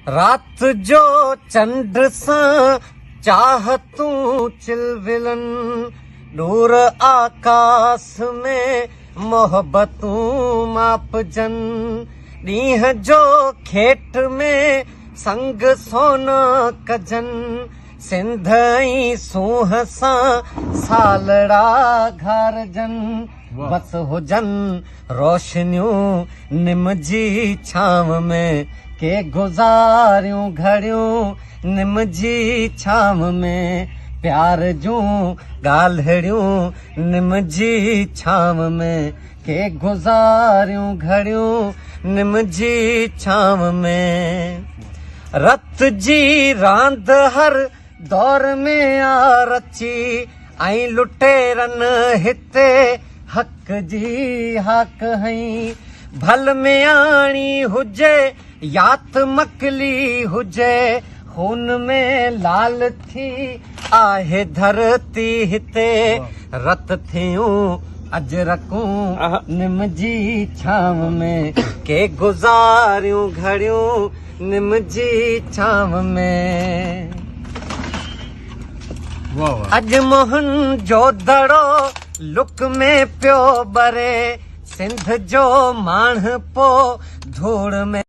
رات جو چنڊ سان چاهتون چلولن، ڏور آڪاس ۾ محبتون ماپجن، ڏينهن جو کيٽ ۾ سنگ سونا ڪجن، سنڌ ۽ سونهن سان سالڙا گهارجن، بس هجن روشنيون نم جي ڇانو ۾، ڪي گذاريون گهڙيون نم جي ڇانو ۾، پيار جون ڳالهڙيون نم جي ڇانو ۾، ڪي گذاريون گهڙيون نم جي ڇانو ۾. رت جي راند هر دور ۾ آ رچي ۽ لٽيرن هتي حق جي هاڪ هنئي. ڀل مياڻي هجي يا ته مڪلي هجي، خون ۾ لال ٿي آهي ڌرتي هتي. رت ٿيون اجرڪون نم جي ڇانو ۾، ڪي گذاريون گهڙيون نم جي ڇانو ۾. اڄ موهن جو دڙو لڪ ۾ پيو ٻري، سنڌ جو ماڻهپو ڌوڙ ۾.